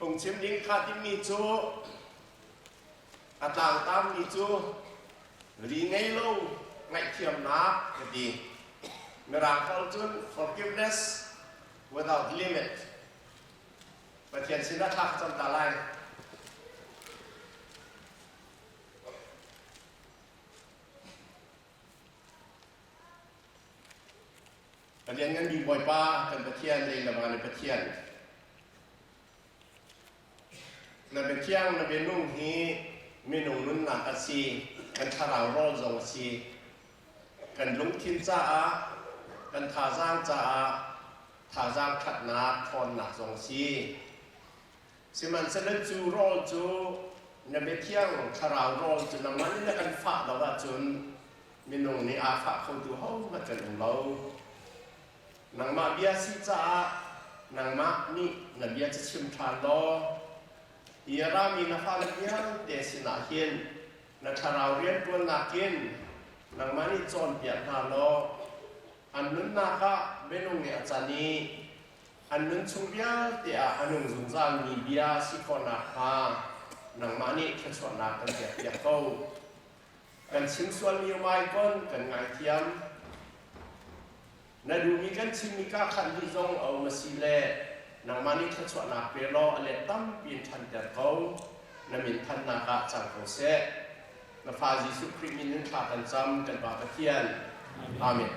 Phungchim ding kha timi cu a tlangtarmi cu ri ngei lo ngaihthiamnak ka ti. Mirang holh cun forgiveness without limit. Pathian sinah thla ka cam ta lai. A lianngan bik Bawipa kan Pathian lei le van i Pathian na biathiang na bianung hi minung nunnak a si kan thlarau rawl zong a si kan lungthin caah kan thazaang caah thazaang ṭhatnak ṭhawnnak zong a si sihmanhsehlaw cu rawl cu na biathiang thlarau rawl cu nangmah nih na kan fah lo ahcun Minung nih aa fah khotu hohmanh kan um lo. Nangmah bia si caah nangmah nih na bia cu chim ṭhan law hi a rami na fale vialte sinah hin na thlarau rianṭuannak in nangmah nih cawnpiak hna law an nunnak ah minung nih a can i an nun chung vialte ah a nung zungzalmi bia si khawh nakhnga nangmah nih thluachuahnak kan pekpiak ko. Kan chim sualmi umai kon kan ngaithiam. Na duhmi kan chimmi ka khan dih zong a um a si le nangmah nih thluachuahnak pe law a let tampi in ṭhanter ko. Na min thannak ah cang ko seh. Na fa Jesuh Khrih min in thla kan cam kan Pa Pathian. Amen.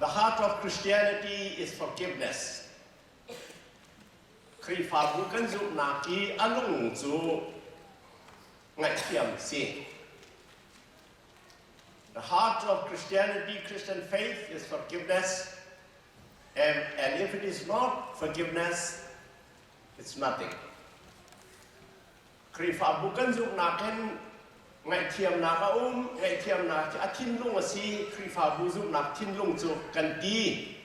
The heart of Christianity is forgiveness. Khrihfabu kan zumhnak i a lung cu ngaihthiam si. The heart of Christianity, Christian faith is forgiveness. And if it is not forgiveness, it's nothing. Khrihfabu kan zumhnak hin ngaihthiamnak a um, ngaihthiamnak cu a thinlung a si, Khrihfabu zumhnak thinlung cu kan ti.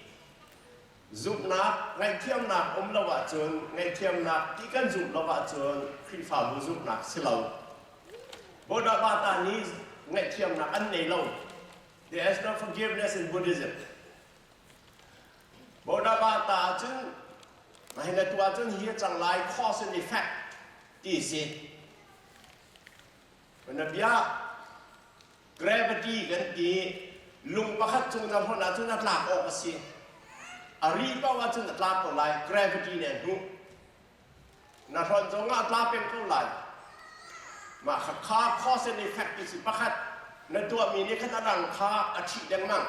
Zumhnak, ngaihthiamnak um lo ahcun, ngaihthiamnak ti kan zumh lo ahcun Khrihfabu zumhnak si lo. Buddha Bata nih ngaihthiamnak an nei lo. There is no forgiveness in Buddhism. Buddha Bata ahcun Hi na tuah cun hi a cang lai cause and effect ti si. Na bia gravity kan ti lung pakhat cung na hlonh ahcun a tlak awk a si. A ri paoh ahcun a tlak ko lai gravity nih a hnuh. Na hlonh zong ah a tla peng ko lai. Mah kha kha cause and effect ti si pakhat na tuahmi nih khan a dang kha a ṭhih lengmang.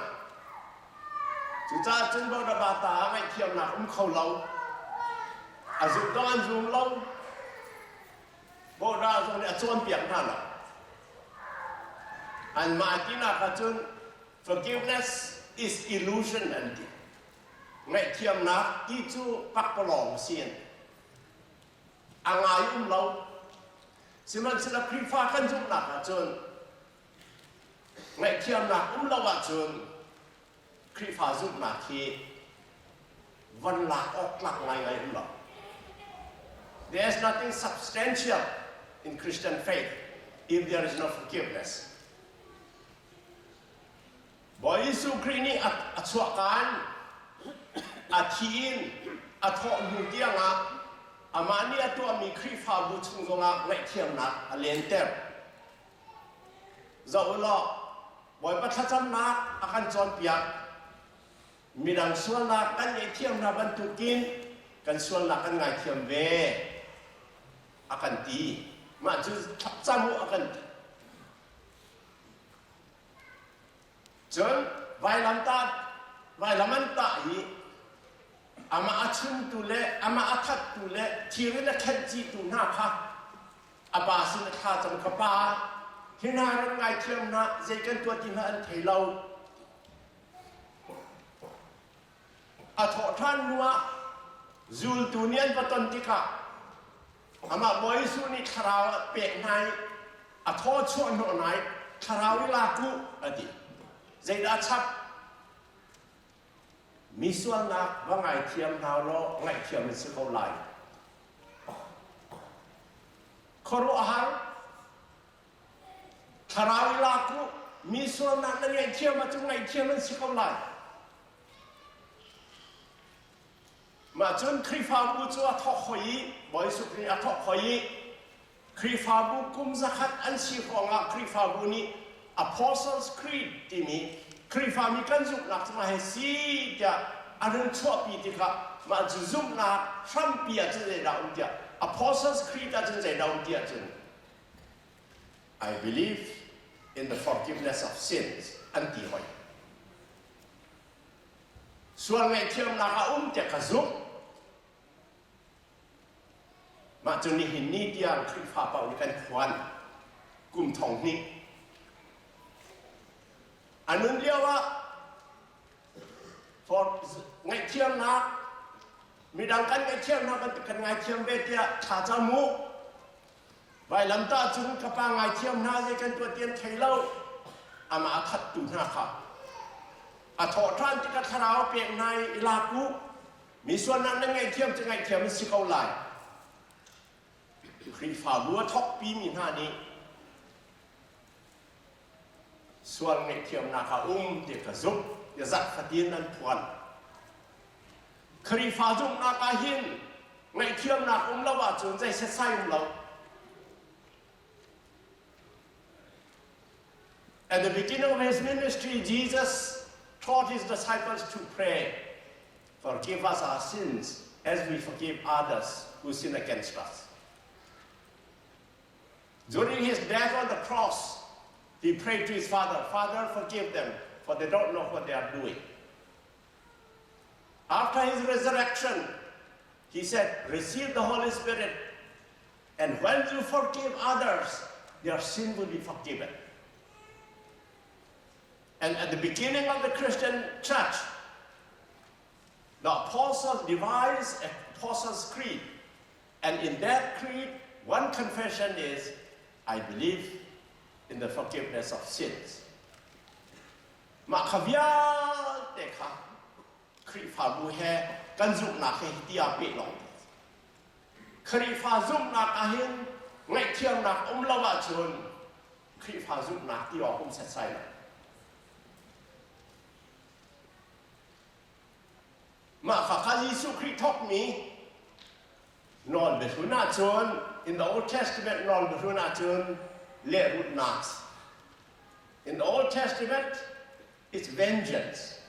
Cucaah cun Bodhabata ah ngaihthiamnak um kho lo. A zumh zong an zum lo. Bodha zong nih a cawnpiak hna lo. Anmah tinak ahcun forgiveness is illusion an ti. Ngaihthiamnak ti cu pakpalawng a si. A ngai um lo. Sihmanhsehlaw Khrihfa kan zumhnak ahcun Ngaihthiamnak um lo ahcun Khrihfa zumhnak hi van lak awk tlak ngaingai um lo. There is nothing substantial in Christian faith if there is no forgiveness. Bawi Jesuh Khrih nih a chuahkan, a thi in a thawh hnu tiangah amah nih a tuahmi Khrihfabu chung zongah ngaihthiamnak a lenter. Zoh u law, Bawipa thlacamnak a kan cawnpiak. Midang sualnak kan ngaihthiam hna bantukin kan sualnak kan ngaithiam ve a kan ti. Mah cu thlacam u a kan ti. Cun vailamtah vailam an tah i amah a chimtu le amah a thattu le thir in a khenhcihtu hna kha A pa sin a thla cang ka pa hi hna rak ngaithiam hna zei kan tuah ti hna an thei lo. A thawh ṭhan hnu ah zultu nih an va ton tikah amah Bawi Jesuh nih thlarau a pek hna i a thaw chuah hnawh hna i thlarau i lak u a ti. Zeidah a chap? Mi sualnak va ngaithiam hna law ngaihthiam an si ko lai. Khuaruahhar, thlarau i lak u. Mi sualnak na ngaihthiam ahcun ngaihthiam an si ko lai. Mah cun Khrihfabu cu a thawk hoi i Bawi Jesuh Khrih a thawk hoi i Khrihfabu kum zakhat an si hrawngah Khrihfabu nih Apostles Creed timi Khrihfami kan zumhnak cu mah hi si tiah a rung chuahpi tikah mah cu zumhnak hrampi ah cun zeidah um tiah Apostles Creed ah cun zeidah um tiah cun I believe in the forgiveness of sins an ti hoi. Sual ngaihthiamnak a um tiah ka zumh. Mah cu nihin ni tiang Khrihfa paoh nih kan phuan kum thong hnih. A nun lio ah for ngaihthiamnak midang kan ngaihthiamnak bantuk kan ngaithiam ve tiah thla cam u. Vailamtah cung ka pa ngaithiam hna zei kan tuah tian thei lo. Amah a thattu hna kha a thawh ṭhan tikah thlarau pek hna i i lak u. Mi sualnak nan ngaihthiam cu ngaihthiam an si ko lai. Khrihfabu a thawkpi mi hna nih sual ngaihthiamnak a um ti ka zumh ti zarh fatin an phuan. Khrihfa zumhnak ah hin ngaihthiamnak um lo ahcun zei setsai um lo. At the beginning of his ministry, Jesus taught his disciples to pray, Forgive us our sins as we forgive others who sin against us. During his death on the cross, he prayed to his father, Father, forgive them, for they don't know what they are doing. After his resurrection, he said, Receive the Holy Spirit, and when you forgive others, their sin will be forgiven. And at the beginning of the Christian church, the apostles devised Apostles' Creed. And in that creed, one confession is, I believe in the forgiveness of sins. Mah kha vialte kha Khrihfabu he kan zumhnak he hiti aa peh lawng. Khrihfa zumhnak ahhin ngaihthiamnak um lo ahcun Khrihfa zumhnak ti awk um setsai lo. Mah kha kha Jesuh Khrih thawkmi nawl biahlun ahcun in the Old Testament nawl biahlun ahcun lehrulhnak In the Old Testament, it's vengeance.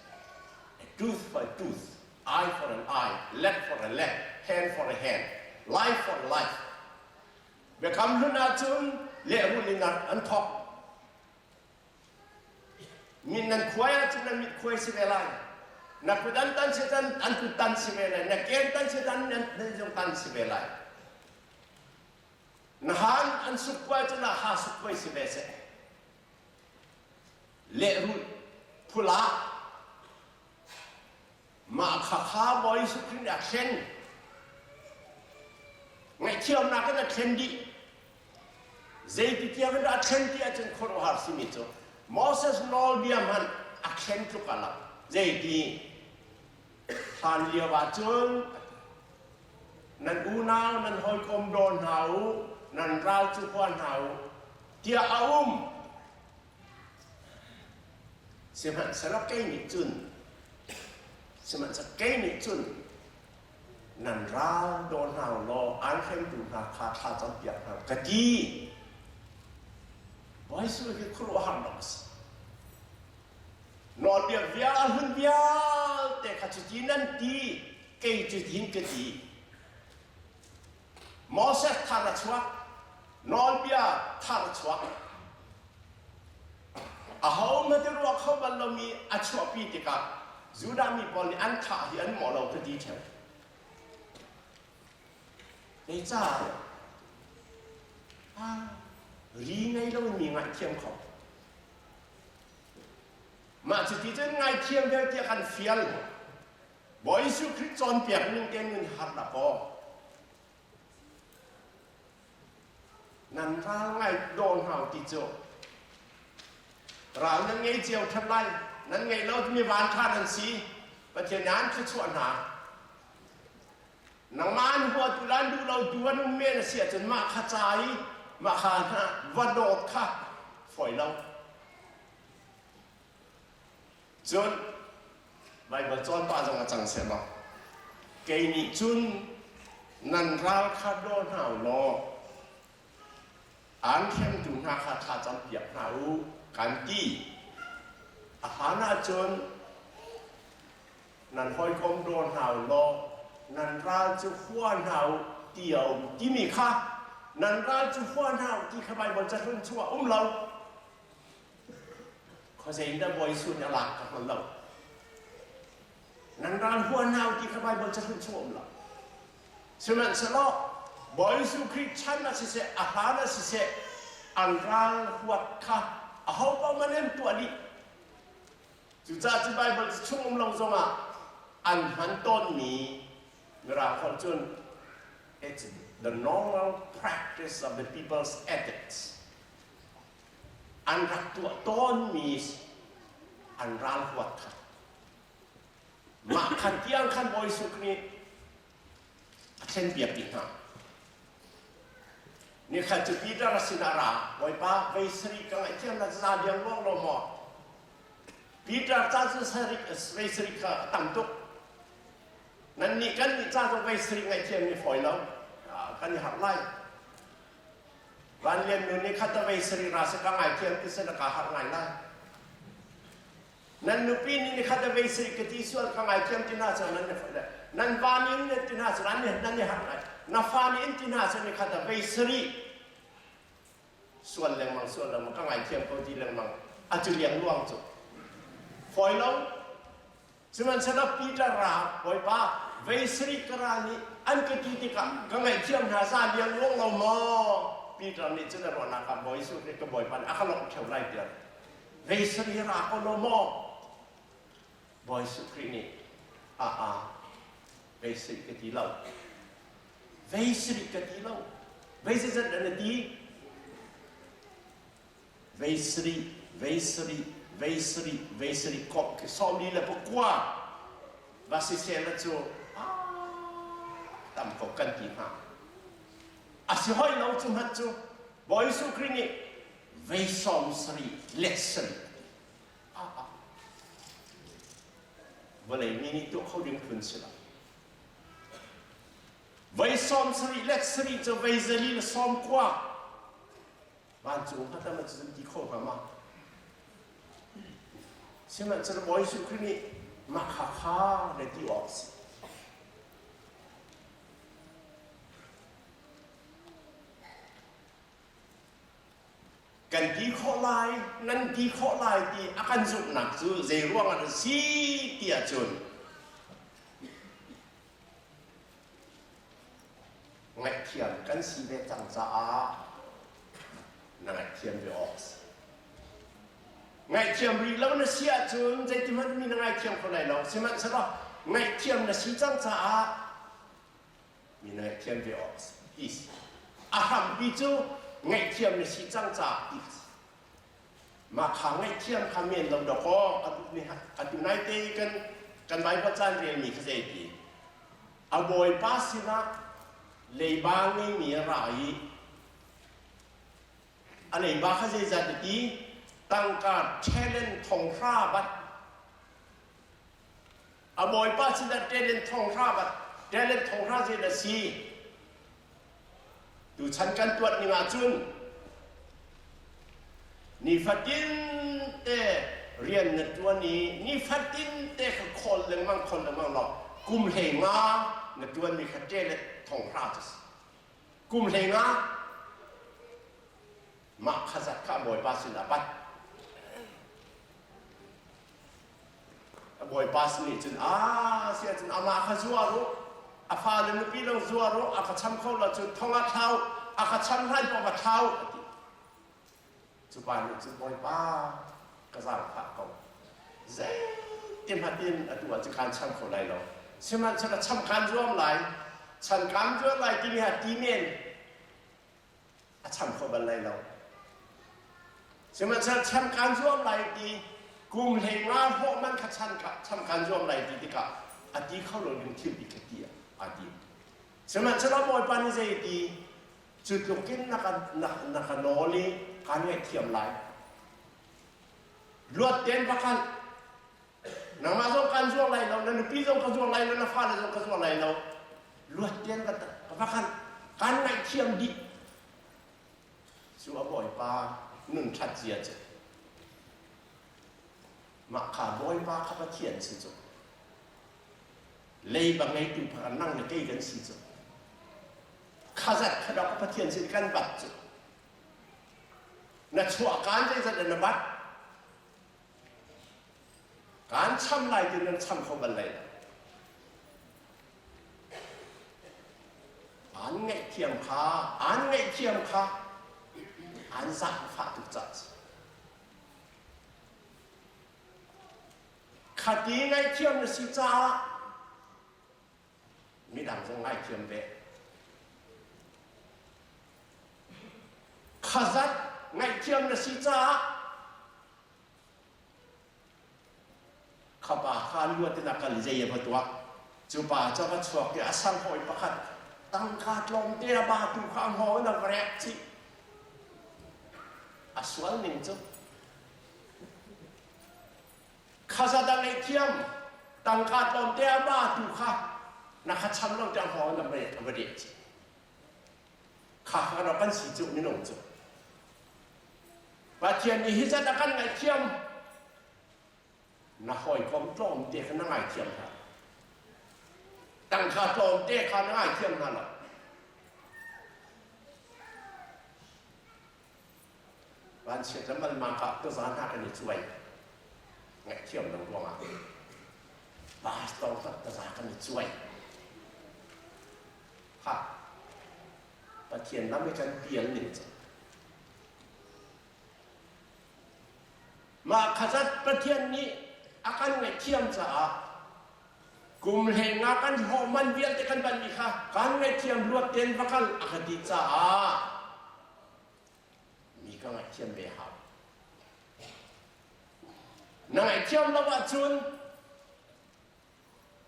A tooth for a tooth, eye for an eye, leg for a leg, hand for a hand, life for life. Biakam hlun ahcun lehrulh in an thawk. Min nan khuai ahcun nan mit khuai si ve lai. Na kut an tan si tan an kut tan si ve lai. Na ken tan si tan nan zong tan si ve lai. Na haan an suk kuai cu na ha suk kuai si ve seh. Lehrulh phul ah mah kha kha Bawi Jesuh Khrih nih a thlen. Ngaihthiamnak in a thlen dih. Zeiti tiang in dah a thlen ti ahcun khuaruahhar simi cu Moses nawlbia hmanh a thlen tluk a lang. Zeiti hlan lio ahcun Nan unau nan hawikom daw hna u, nan ral cu hua hna u, tiah a um. Sihmanhsehlaw kei nih cun, sihmanhsehlaw kei nih cun, nan ral daw hna u law aan hremtu hna kha thla campiak hna u, ka ti. Bawi Jesuh hi khuaruahhar dawh a si. Nawlbia vial hlun vialte kha cuti nan ti, kei cu hin ka ti. Moses thar a chuak, nawlbia thar a chuak. Aho hmanh ruah kho bal lomi a chuahpi tikah Judah mi pawl nih an thah hi an mawh lo ka ti ṭheo. Zeicah? Ri ngei loin mi ngaihthiam kho. Mah cuti cun ngaithiam vial tiah kan fial. Bawi Jesuh Khrih cawnpiak ning te nun har dah kaw. Nan ral ngai daw hna ti cu. Ral nan ngei cio ṭhat lai. Nan ngei lo mi van ṭha nan si. Pathian nih an thluachuah hna. Nangmah an hua tu lan duh lo tu an um men a si ahcun mah kha ca i mah kha hna va dawt kha fawi lo. Cun Baibal cawn pah zong a cang seh law kei nih cun nan ral kha daw hna u law aan hremtu hna kha thla campiak hna u kan ti. A hlan ahcun nan hawikom daw hna u law nan ral cu hua hna u ti a um timi kha nan ral cu hua hna u ti kha Baibal cahlun chungah um lo. Khuazei in dah Bawi Jesuh nih a lak ka hngal lo. Nan ral hua hna u ti kha Baibal cahlun chung a um lo. Sihmanhsehlaw Bawi Jesuh Khrih chan ah siseh, a hlan ah siseh, an ral huat kha aho paoh man an tuah dih. Cucaah cu Baibal chung um lo zongah an hman tawnmi Mirang holh cun it's the normal practice of the people's ethics. An rak tuah tawnmi an ral huat kha. Mah khan tiang khan Bawi Jesuh nih a thlenpiak dih hna. Nikhat cu Peter a sinah ra, Bawipa, vei sarih ka ngaihthiam na za liang luang lo maw? Peter ca cu sarih, vei sarih kha a tam tuk. Nan nih kan nih ca zong vei sarih ngaihthiam ni fawi lo. Kan i harh lai. Van Lian nu nih khat a vei sarih ra seh ka ngaithiam ti seh na ka harh ngai lai. Nan nupi nih nikhat a vei sarih ka ti sual ka ngaithiam ti hna cu nan nan va nih in ti hna cu nan nan i harh ngai. Na fa nih in ti hna cu nikhat a vei sarih sual lengmang sual lengmang ka ngaithiam ko ti lengmang a cu liang luang cu fawi lo Sihmanhsehlaw Peter ra, Bawipa, vei sarih ka ra nih an ka ti tikah ka ngaihthiam hna za liang luang lo maw? Peter nih cun a ruahnak ah Bawi Jesuh Khrih ka Bawipa nih a ka lawmh ṭheo lai tiah vei sarih ra ko lo maw? Bawi Jesuh Khrih nih a a vei sarih ka ti lo. Vei sarih ka ti lo. Vei zeizat dah na ti? Vei sarih, vei sarih, vei sarih, vei sarih kawp khi 44 va si sehla cu tam ko kan ti hnga. A si hoi lo cu hmanh cu Bawi Jesuh Khrih nih vei 70 let sarih vawlei mi nih tuah kho ding phun si lo. Vei 70 let sarih cu vei 190. Vancung kha tam cu ti kho hnga ma? Sihmanhsehlaw Bawi Jesuh Khrih nih mah kha kha na ti awk a si. Kan ti khawh lai, nan ti khawh lai ti a kan zumhnak cu zei ruangah a si ti ahcun Ngaihthiam kan si ve cang caah na ngaihthiam ve awk a si. Ngaihthiam rih lo na si ahcun zeitihmanh mi na ngaithiam kho lai lo. Sihmanhsehlaw ngaihthiam na si cang caah mi na ngaihthiam ve awk a si ti si. A hrampi cu ngaihthiam na si cang caah ti si. Mah kha ngaihthiam kha men lo dawkaw atu naite kan kan Baibal caan relmi kha zei ti? A bawipa sinah leiba ngeimi a ra i a leiba kha zeizat a ti? Tangka talent thong hra bat. A bawipa sinah talent thong hra bat. Talent thong hra zeidah a si? Tuchan kan tuat ning ahcun nifatin te rian na ṭuan i nifatin te kha khawl lengmang khawl lengmang law kum 15 na ṭuanmi kha ṭelet thong hra cu si. Kum 15 mah kha zat kha Bawipa sinah bat. A bawipa sin nih cun aa si ahcun amah kha zuar u a fale nupi lo zuar u a ka cham kho lo cun thong ah thlau a ka cham hlan paoh va thlau a ti cu pa nih cun bawipa ka zaangfah ko zeiti hmanh in atu ah cun kaan cham kho lai lo sihmanhsehlaw cham kaan zuam lai chan kaan zuam lai timi ha ti men a cham kho bal lai lo. Sihmanhsehlaw chan kaan zuam lai ti kum 15 hlawh man kha chan cham kaan zuam lai ti tikah a ti kho lo ding thil bik kha ti aa tim. Sihmanhsehlaw Bawipa nih zei ti cu tluk in na ka na ka nawl i kaan ngaihthiam lai. Luat tein va kal. Nangmah zong kan zuang lai lo, na nupi zong ka zuang lai lo, na fale zong ka zuang lai lo. Luat tein ka ka va khan kan ngaihthiam dih. Cu a bawipa nun ṭhat zia cu. Mah kha bawipa kha Pathian si cu. Leiba ngeitu phak nang le kei kan si cu. Khazat khadok Pathian sin kan bat cu. Na chuah kaan zeizat na bat. Kaan cham lai ti nan cham kho bal lai lo. An ngaihthiam kha, an ngaihthiam kha an zaangfah tuk caah a si. Khati ngaihthiam na si caah midang zong ngaithiam ve. Khazat ngaihthiam na si caah khapa kha luat in a kal i zei a va tuah. Cu pa cu a va chuak i a sang hawi pakhat tangka tlawmte a batu kha a hngawng in a va rek chih. A sual ning cu Khazat a ngaihthiam tangka tlawmte a ba tu kha na kha cham lo tiang hngawng in a va rek chih. Kha kha kan si cu minung cu. Pathian nih hi zat a kan ngaihthiam na hawikom tlawmte kha na ngaithiam hna. Tangka tlawmte kha na ngaithiam hna lo. Vanchiat le malmak ah tuzaan hna kan i cuai. Ngaihthiam lo ruangah pastor tak taza kan i cuai. Ha Pathian lam i kan pial ning cu. Mah khazat Pathian nih a kan ngaihthiam caah kum hlei nga kan hlawh man vialte kan banmi kha kan ngaihthiam luat tein va kal a ka ti caah mi ka ngaihthiam ve hau. Na ngaihthiam lo ahcun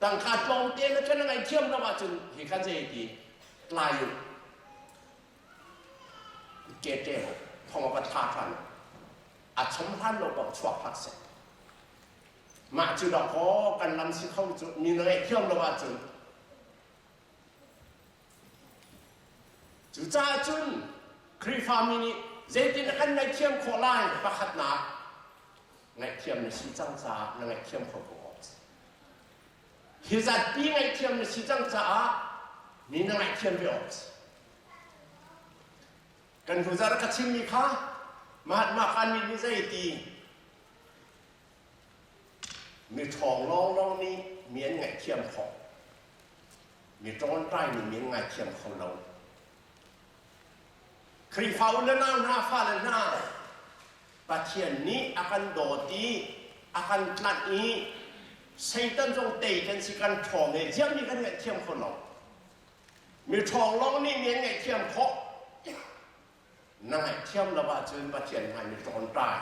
tangka tlawmte na kan ngaihthiam lo ahcun hi kha zei ti tlai u kete thong va thla ṭhan a chom hlan lo bak chuak hlah seh mah cu dawkaw kan lam si kho cu mi na ngaihthiam lo ahcun Cucaah cun Khrihfami nih zeitin kan ngaihthiam khawh lai? Pakhatnak, ngaihthiam na si cang caah na ngaihthiam kho ko awk a si. Hi zatpi ngaihthiam na si cang caah mi na ngaihthiam ve awk a si. Kan hnu zarh ka chimmi kha Mahatma Gandhi nih zei ti mi ṭhawng lawnglawng nih mi an ngaihthiam khawh. Mi ṭawnṭai nih mi an ngaithiam kho lo. Khrihfa u le nau hna, fale hna, Pathian nih a kan dawt i a kan tlanh i Satan zong tei kan si kan ṭhawng i ziah mi kan ngaihthiam kho lo. Mi ṭhawng lawng nih mi an ngaihthiam khawh. Na ngaihthiam lo ahcun Pathian hmai mi ṭawnṭai.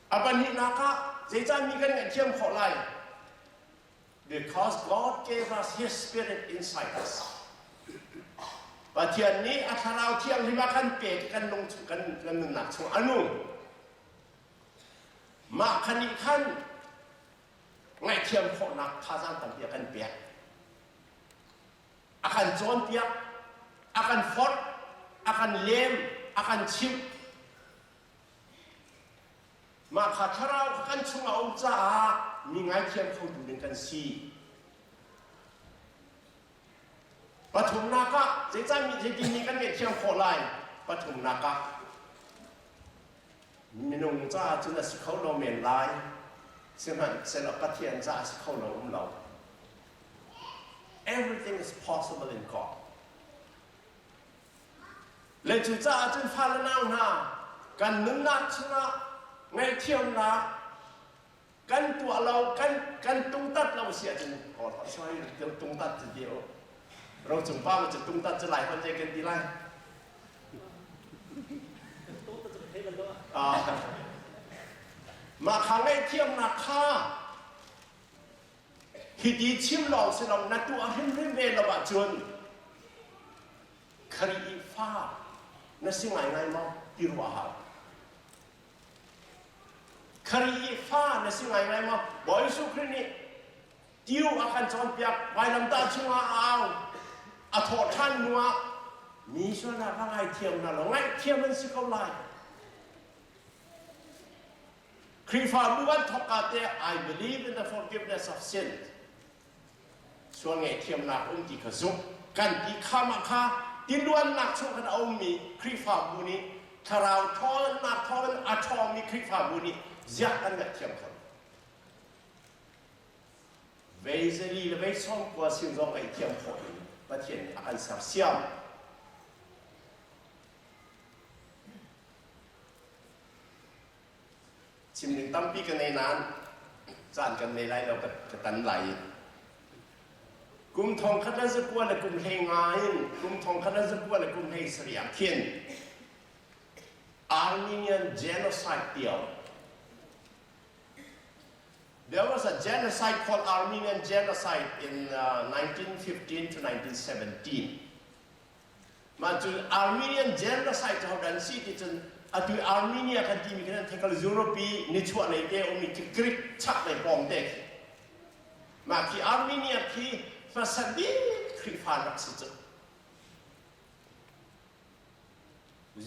A pahnihnak ah zeicah mi kan ngaihthiam khawh lai? Because God gave us His Spirit inside us. Pathian nih a Thlarau Thianghlim a kan pek kan lung kan kan nunnak chung a nung. Mah kha nih khan ngaihthiam khawhnak thazaang tampi a kan pek. A kan cawnpiak, a kan forh, a kan lem, a kan chimh. Mah kha thlarau kha kan chungah a um caah mi ngaithiam khotu ding kan si. Pathumnak ah zeicah mi zeitin nih kan ngaihthiam khawh lai? Pathumnak ah minung caah cun a si kho lo men lai, sihmanhsehlaw Pathian caah a si kho lo um lo. Everything is possible in God. Le cucaah cun fale nau hna, kan nunnak chungah ngaihthiamnak kan tuah lo, kan kan tungtat lo si ahcun oh sorry tungtat cu ti o rocung pa cu tungtat cu lai hon zei kan ti lai. Mah kha ngaihthiamnak kha hiti chim lawng si lo na tuah hrimhrim ve lo ahcun Khrihfa na si ngaingai maw ti ruah hau. Khrih i fa na si ngaingai maw? Bawi Jesuh Khrih nih tiu a kan cawnpiak, vailamtah cungah a au, a thawh ṭhan hnuah mi sualnak a ngaithiam hna lo, ngaihthiam an si ko lai. Khrihfabu an thawkka te I believe in the forgiveness of sin. Sual ngaihthiamnak um ti kha zumh. Kan ti kha mah kha tiluannak chung khan a ummi Khrihfabu nih thlarau ṭhawnnak thawngin a ṭhawngmi Khrihfabu nih ziah kan ngaihthiam kho. Vei zali le vei 90 sin zong ngaihthiam khawh in Pathian nih a kan sersiam. Chim ding tampi ka nei nain caan kan nei lai lo ka tan lai i kum thong khat le zakua le kum hlei nga in kum thong khat le zakua le kum hlei sarih ah khin Armenian genocide tiao There was a genocide called Armenian genocide in 1915 to 1917. Mah cu Armenian genocide cu hodah an si ti cun atu Armenia kan timi khin an thekal Europe i nichuah lei te ummi khi Greek chaklei pawng te khi. Mah khi Armenia khi hmasa bik Khrihfa rak si cu.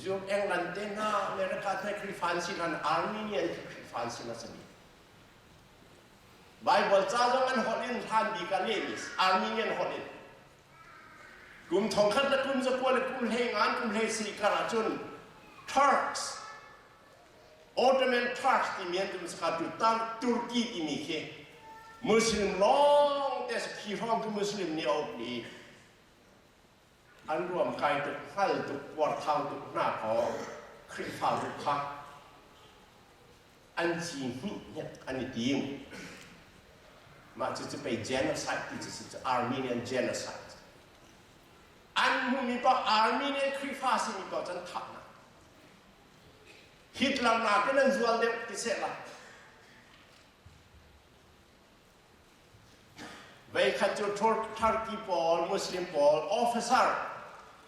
Europe England te hna America te Khrihfa an si hlan Armenian khi Khrihfa an si hmasa bik. Bible ca zong an holh in hlan bik ah lehmi Armenian holh in Kum thongkhat le kum zakua le kum hlei ngan kum hlei sarih kar ahcun Turks, Ottoman Turks timi an tum saka tu Turkey timi khi Muslim lawng te khi hrawng cu Muslim nih a uk i an ruam kai tuk hngal tuk puarthau tuk hna kaw Khrihfabu kha an ci hnih hnek an i tim. Mah cucu pei genocide ti cu si cu Armenian genocide. An hmuhmi paoh Armenian Khrihfa simi paoh cu an thah hna. Hitler nakin an zual deuh ti seh la. Veikhat cu Turkey pawl, Muslim pawl, officer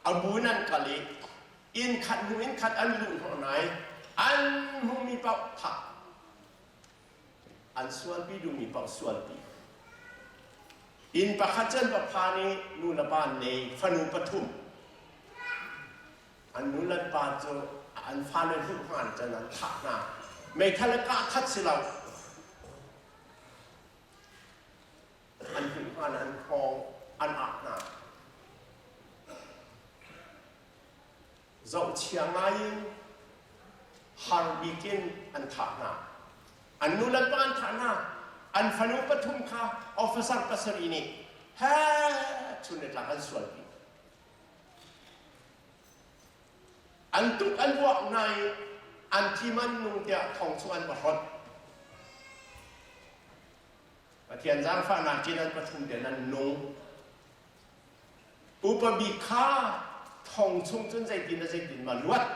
a bu in an kal i inn khat hnu inn khat an luh hnawh hna i an hmuhmi paoh thah. An sualpi duhmi paoh sualpi. Inn pakhat cu an va phan i nu le pa an nei, fanu pathum. An nu le pa cu an fale hmuh hngan cun an thah hna. Meithal a kah khat si lo. An hmuh hngan an hngawng an ah hna. Zohchia ngaiin har bik in an thah hna. An nu le pa an thah hna. An fanu pathum kha officer pasarih nih he chun le tlak an sualpi. An tuk an vuak hna i an thi man nung tiah thong chung an va hlonh. Pathian zaangfahnak in an pathum te nan nung. Upa bik kha thong chung cun zeitin le zeitin ma luat.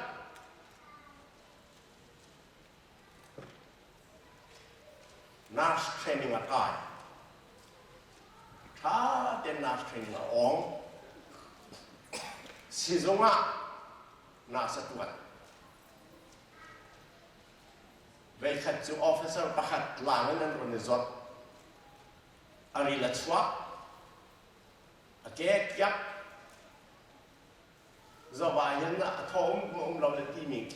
Nurse training a kai. Ṭha tein nurse training a awng. Sizung ah nurse a ṭuan. Veikhat cu officer pakhat lang in an run i zawt. A ril a chuak. A ke kiak. Zoh hin a thaw um um lo le timi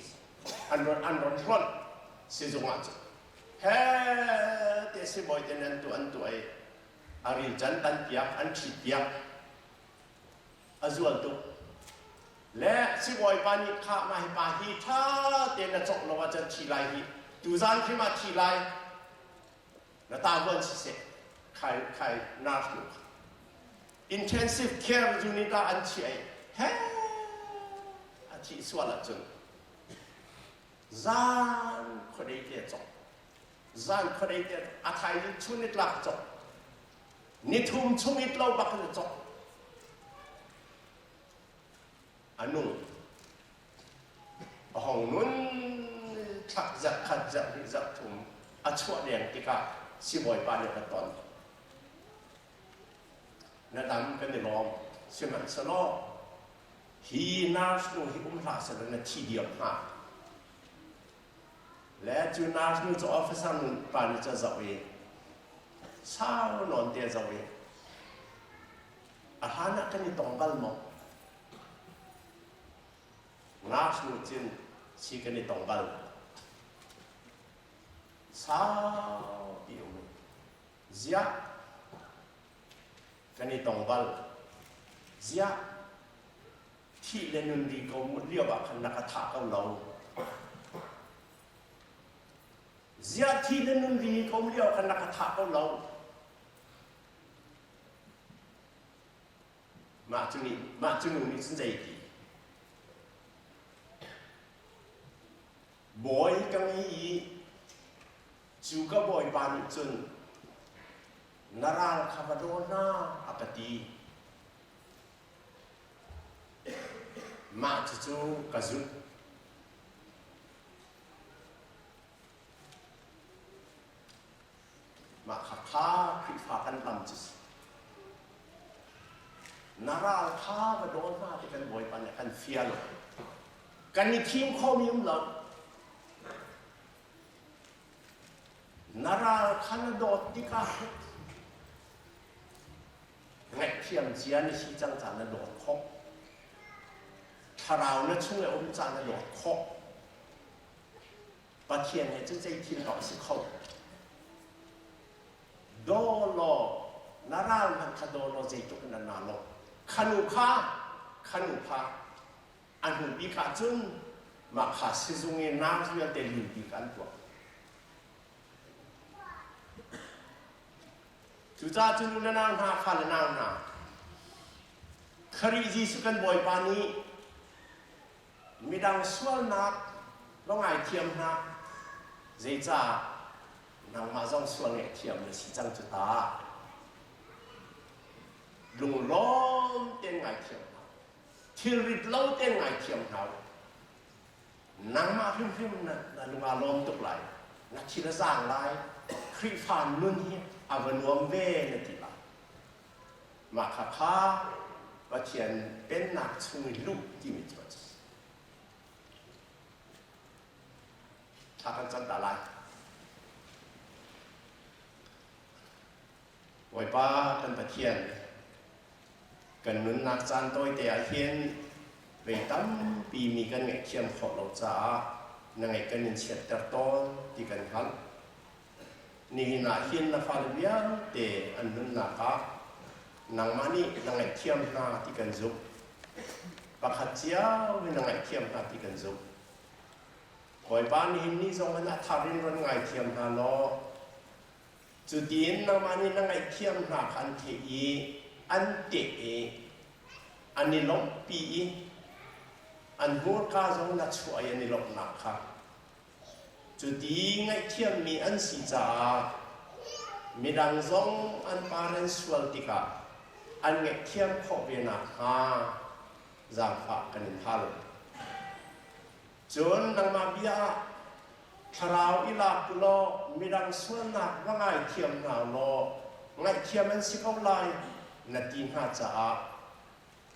an ron an ron hlonh sizung ah cun he te sibawi te nan tu an tuah i a ril can tan piak an ṭhit piak a zual tuk le sibawi pa nih kha mah hi pa hi ṭha tein na cawk lo ahcun thi lai hi tuzan khi ma thi lai na ta vuan siseh khai khai nurse nu kha intensive care unit ah an chiah i he a thih sual ahcun zan khuadei te cawk zan khuadei te a thaizing chun ni tlak cawk nithum chung it lo bak in a cawk a nung a hong nun thlak zarh khat zarh hnih zarh thum a chuah deng tikah sibawipa nih a ton Na dam kan i lawm. Sihmanhsehlaw hi nurse nu hi um hlah sehlaw na thi diam hnga. Le cu nurse nu cu officer nu pa nih cu a zoh i sau nawn te a zoh i a hlan ah kan i tong bal maw? Nurse nu cun si kan i tong bal. Saupi um. Ziah kan i tong bal. Ziah thih le nun ri ko lio ah khan na ka thah ko lo. Ziah thih le nun ri ko lio khan na ka thah ko lo. Mah cu nih mah cu nu nih cun zei ti? Bawi ka ngei i cu ka bawipa nih cun na ral kha va daw hna a ka ti. Mah cucu ka zumh. Mah kha kha Khrihfa kan lam cu si. Na ral kha va daw hna ti kan Bawipa nih a kan fial. Kan i thim khomi um lo. Na ral kha na dawt tikah ngaihthiam cia na si cang ca na dawt khawh. Thlarau na chung i a um ca na dawt khawh. Pathian he cun zei thil paoh a si kho. Daw law na ral hmanh kha daw law zeitluk in a na law khanu kha khanu kha a hnu bik ah cun mah kha sizung i nurse vialte lim bik an tuah. Cucaah cun u le nau hna, fale nau hna, Khrih Jesuh kan Bawipa nih midang sualnak va ngaithiam hlah, zeicah nangmah zong sual ngaihthiam na si cang cu ta. Lunglawm tein ngaithiam hna. Thilrit lo tein ngaithiam hna. Nangmah hrimhrim na, na lung aa lawm tuk lai. Na thil a zaang lai. Khrihfa nun hi a va nuam ve na ti lai. Mah kha kha Pathian Pennak chung i luh timi cu a si. Thla kan cam ta lai. Bawipa kan Pathian, kan nunnak caan tawite ah hin vei tampi mi kan ngaihthiam khawh lo caah na ngaih kan in chiatter tawn ti kan hngalh. Nihin ah hin na fale vialte an nunnak ah nangmah nih na ngaihthiam hna ti kan zumh. Pakhat cio in na ngaihthiam hna ti kan zumh. Bawipa nihin ni zong in a thar in ron ngaithiam hna law cutin nangmah nih na ngaihthiam hna kha an theih i an teh i an i lawmhpi i an hmurka zong na chuah i an i lawmhnak kha Cuti ngaihthiammi an si caah midang zong an parent sual tikah an ngaihthiam khawh ve nakhnga zaangfah kan in hal. Cun nangmah bia ah thlarau i lak law midang sualnak va ngaithiam hna law ngaihthiam an si ko lai na ti hna caah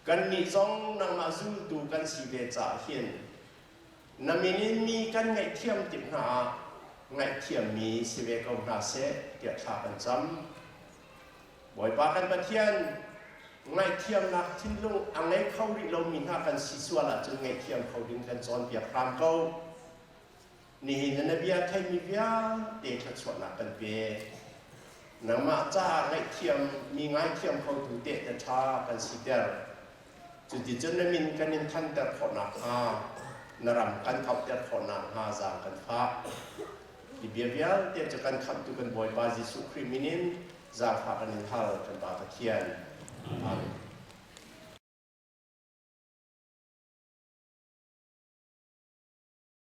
kannih zong nangmah zultu kan si ve caah hin Na min in mi kan ngaihthiam tik hna ah ngaihthiammi si ve ko hna seh tiah thla kan cam. Bawipa kan Pathian, ngaihthiamnak thinlung a ngei kho rih lomi hna kan si sual ahcun ngaihthiam kho ding kan cawnpiak hram ko. Nihin na bia theimi vialte thluachuahnak kan pe. Nangmah caah ngaihthiam mi ngaithiam khotu tehte ṭha kan siter. Cuticun na min kan in thanter khawh nakhnga, na ram kan kauhter khawh nakhnga zaang kan fah. Hi bia vialte cu kan khamhtu kan Bawipa Jesuh Khrih min in zaangfah kan in hal, kan Pa Pathian. Amen.